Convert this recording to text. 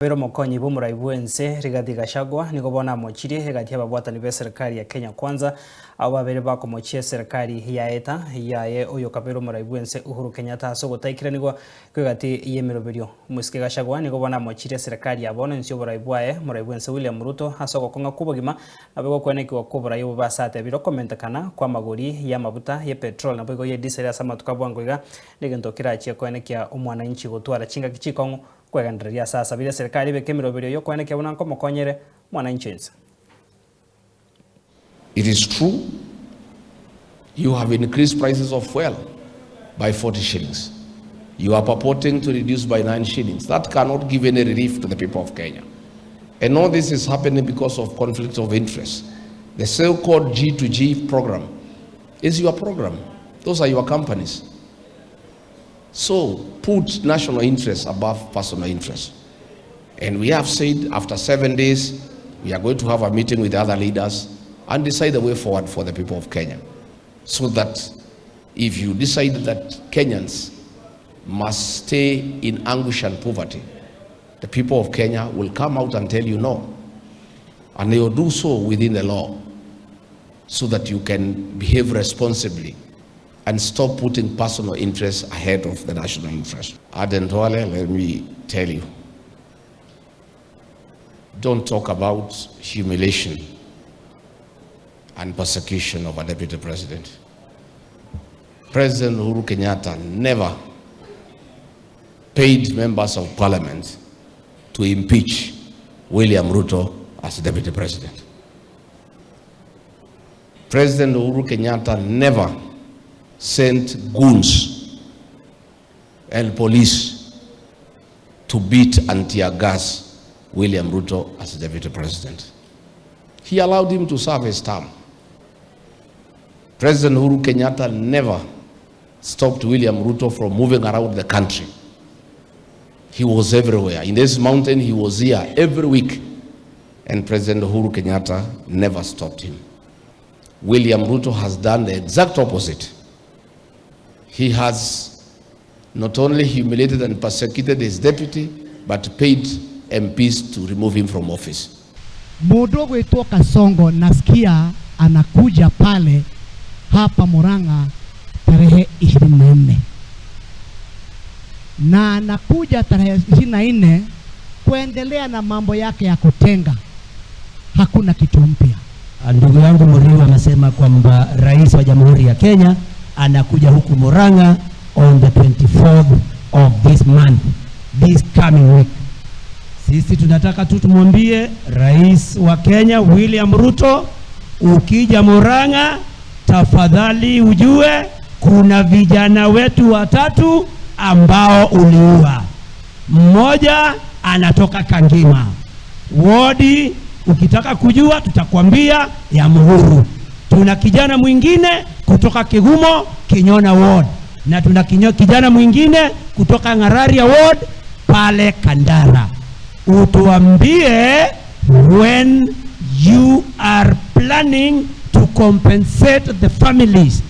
Bera omokonyi bw'omorai bw'ense Rigathi Gachagua nigo bono amochirie egati y'ababwatani b'eserekari ya Kenya Kwanza abwo babere bakomochia eserekari yaeta yaye oyokabere omorai bw'ense Uhuru Kenyatta ase ogotaikeranigwa kw'egati y'emeroberio. Omosike Gachagua nigo bono amochirie eserekari ya bono inse y'oborai bwaye omorai bw'ense William Ruto ase ogokong'a kw'obogima naboigo okwenekigwa kw'oborai obobe ase atebire okomentekana kw'amagori y'amabuta y'epetrol naboigo y'edisel ase amatuko a bwango iga negento kerachie koenekia omwananchi gotwara chingaki chikong'u Kwegendereria ase asabire eserekari ebeke emeroberio y'okoenekia buna nkomokonyere mwananchi ense. It is true you have increased prices of fuel by 40 shillings. You are purporting to reduce by 9 shillings. That cannot give any relief to the people of Kenya. And all this is happening because of conflicts of interest. The so-called G2G program is your program. Those are your companies. So put national interest above personal interest. And we have said after 7 days, we are going to have a meeting with the other leaders and decide the way forward for the people of Kenya. So that if you decide that Kenyans must stay in anguish and poverty, the people of Kenya will come out and tell you no. And they will do so within the law so that you can behave responsibly and stop putting personal interests ahead of the national interest. Aden Duale, let me tell you, don't talk about humiliation and persecution of a deputy president. President Uhuru Kenyatta never paid members of parliament to impeach William Ruto as deputy president. President Uhuru Kenyatta never sent goons and police to beat and tear gas William Ruto as deputy president. He allowed him to serve his term. President Uhuru Kenyatta never stopped William Ruto from moving around the country. He was everywhere. In this mountain, he was here every week. And President Uhuru Kenyatta never stopped him. William Ruto has done the exact opposite. He has not only humiliated and persecuted his deputy, but paid MPs to remove him from office. Mundu ũgwĩtwo Kasongo nasikia anakuja pale hapa Murang'a tarehe 24 na anakuja tarehe 24 kuendelea na mambo yake ya kutenga. Hakuna kitu mpya. Ndugu yangu Muriu amesema kwamba rais wa Jamhuri ya Kenya anakuja huku Murang'a on the 24th of this month, this coming week. Sisi tunataka tu tumwambie rais wa Kenya William Ruto, ukija Murang'a tafadhali ujue kuna vijana wetu watatu ambao uliua. Mmoja anatoka Kangima wodi, ukitaka kujua tutakwambia ya Muhuru. Tuna kijana mwingine kutoka Kigumo Kinyona ward, na tuna kijana mwingine kutoka Ng'araria ward pale Kandara. Utuambie when you are planning to compensate the families.